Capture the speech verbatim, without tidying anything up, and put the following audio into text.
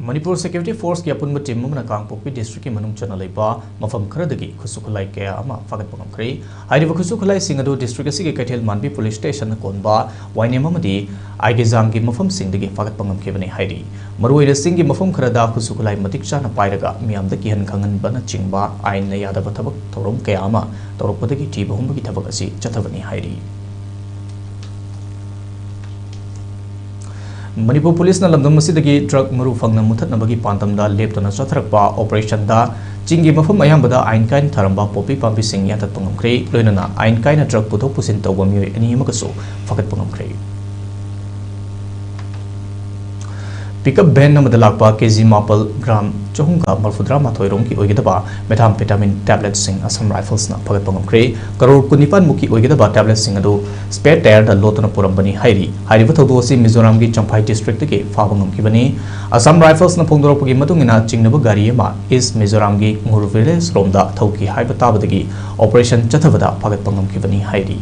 Manipur security ꯐꯣꯔꯁꯀꯤ ꯑꯄꯨꯟꯕ team ꯑꯃꯅ ꯀꯥꯡꯄꯣꯛꯄꯤ ꯗꯤꯁꯇ꯭ꯔꯤꯛꯀꯤ ꯃꯅꯨꯡ ꯆꯟꯅ ꯂꯩꯕ ꯃꯐꯝ ꯈꯔꯗꯒꯤ ꯈꯨꯠꯁꯨ ꯈꯨꯠꯂꯥꯏ ꯀꯌꯥ ꯑꯃ ꯐꯥꯒꯠꯄ ꯉꯝꯈ꯭ꯔꯦ꯫ ꯍꯥꯏꯔꯤꯕ ꯈꯨꯠꯁꯨ ꯈꯨꯠꯂꯥꯏꯁꯤꯡ ꯑꯗꯨ ꯗꯤꯁꯇ꯭ꯔꯤꯛ ꯑꯁꯤꯒꯤ ꯀꯩꯊꯦꯜ ꯃꯥꯟꯕꯤ ꯄꯨꯂꯤꯁ ꯁ꯭ꯇꯦꯁꯟꯅ ꯀꯣꯟꯕ ꯋꯥꯏꯅꯦꯝ ꯑꯃꯗꯤ ꯑꯥꯏꯒꯦꯖꯥꯡꯒꯤ ꯃꯐꯝꯁꯤꯡꯗꯒꯤ ꯐꯥꯒꯠꯄ ꯉꯝꯈꯤꯕꯅꯤ ꯍꯥꯏꯔꯤ꯫ ꯃꯔꯨꯑꯣꯏꯅ ꯆꯤꯡꯒꯤ ꯃꯐꯝ ꯈꯔꯗ ꯈꯨꯠꯁꯨ ꯈꯨꯠꯂꯥꯏ ꯃꯇꯤꯛ ꯆꯥꯅ ꯄꯥꯏꯔꯒ ꯃꯤꯌꯥꯝꯗ ꯀꯤꯍꯟ ꯈꯪꯍꯟꯕꯅꯆꯤꯡꯕ ꯑꯥꯏꯟꯅ ꯌꯥꯗꯕ ꯊꯕꯛ ꯊꯧꯔꯝ ꯀꯌꯥ ꯑꯃ ꯇꯧꯔꯛꯄꯗꯒꯤ ꯊꯤꯕ ꯍꯨꯝꯕꯒꯤ ꯊꯕꯛ ꯑꯁꯤ ꯆꯠꯊꯕꯅꯤ ꯍꯥꯏꯔꯤ꯫ ꯃꯅꯤꯄꯨꯔ ꯄꯨꯂꯤꯁꯅ ꯂꯝꯗꯝ ꯑꯁꯤꯗꯒꯤ ꯗ꯭ꯔꯒ ꯃꯔꯨ ꯐꯪꯅ ꯃꯨꯊꯠꯅꯕꯒꯤ ꯄꯥꯟꯗꯝꯗ ꯂꯦꯞꯇꯅ ꯆꯠꯊꯔꯛꯄ ꯑꯣꯄꯔꯦꯁꯟꯗ ꯆꯤꯡꯒꯤ ꯃꯐꯝ ꯑꯌꯥꯝꯕꯗ ꯑꯥꯏꯟ ꯀꯥꯏꯅ ꯊꯥꯔꯝꯕ ꯄꯣꯄꯤ ꯄꯥꯝꯕꯤꯁꯤꯡ ꯌꯥꯟꯊꯠꯄ ꯉꯝꯈ꯭ꯔꯦ꯫ ꯂꯣꯏꯅꯅ ꯑꯥꯏꯟ ꯀꯥꯏꯅ ꯗ꯭ꯔꯒ ꯄꯨꯊꯣꯛ ꯄꯨꯁꯤꯟ ꯇꯧꯕ ꯃꯤꯑꯣꯏ ꯑꯅꯤ ꯑꯃꯒꯁꯨ ꯐꯥꯒꯠꯄ ꯉꯝꯈ꯭ꯔꯦ꯫ ꯄꯤꯀꯞ ꯚꯦꯟ ꯑꯃꯗ ꯂꯥꯛꯄ ꯀꯦꯖꯤ ꯃꯥꯄꯜ ꯒ꯭ꯔꯥꯝ ꯆꯍꯨꯝꯒ ꯃꯔꯐꯨꯇꯔꯥ ꯃꯥꯊꯣꯏ ꯔꯣꯝꯒꯤ ꯑꯣꯏꯒꯗꯕ methamphetamine ꯇꯦꯕ꯭ꯂꯦꯠꯁꯤꯡ ꯑꯁꯥꯝ ꯔꯥꯏꯐꯜꯁꯅ ꯐꯥꯒꯠꯄ ꯉꯝꯈ꯭ꯔꯦ꯫ ꯀꯔꯣꯔ ꯀꯨꯟꯅꯤꯄꯥꯟ ꯃꯨꯛꯀꯤ ꯑꯣꯏꯒꯗꯕ ꯇꯦꯕ꯭ꯂꯦꯠꯁꯤꯡ ꯑꯗꯨ ꯁ꯭ꯄꯦꯌꯔ ꯇꯥꯌꯔꯗ ꯂꯣꯠꯇꯨꯅ ꯄꯨꯔꯝꯕꯅꯤ ꯍꯥꯏꯔꯤ꯫ ꯍꯥꯏꯔꯤꯕ ꯊꯧꯗꯣꯛ ꯑꯁꯤ ꯃꯤꯖꯣꯔꯥꯝꯒꯤ ꯆꯝꯐꯥꯏ ꯗꯤꯁꯇ꯭ꯔꯤꯛꯇꯒꯤ ꯐꯥꯕ ꯉꯝꯈꯤꯕꯅꯤ꯫ ꯑꯁꯥꯝ ꯔꯥꯏꯐꯜꯁꯅ ꯐꯣꯡꯗꯣꯔꯛꯄꯒꯤ ꯃꯇꯨꯡ ꯏꯟꯅ ꯆꯤꯡꯅꯕ ꯒꯥꯔꯤ ꯑꯃ ꯏꯁ ꯃꯤꯖꯣꯔꯥꯝꯒꯤ ꯉꯨꯔ ꯚꯤꯂꯦꯖ ꯔꯣꯝꯗ ꯊꯧꯈꯤ ꯍꯥꯏꯕ ꯇꯥꯕꯗꯒꯤ ꯑꯣꯄꯔꯦꯁꯟ ꯆꯠꯊꯕꯗ ꯐꯥꯒꯠꯄ ꯉꯝꯈꯤꯕꯅꯤ ꯍꯥꯏꯔꯤ꯫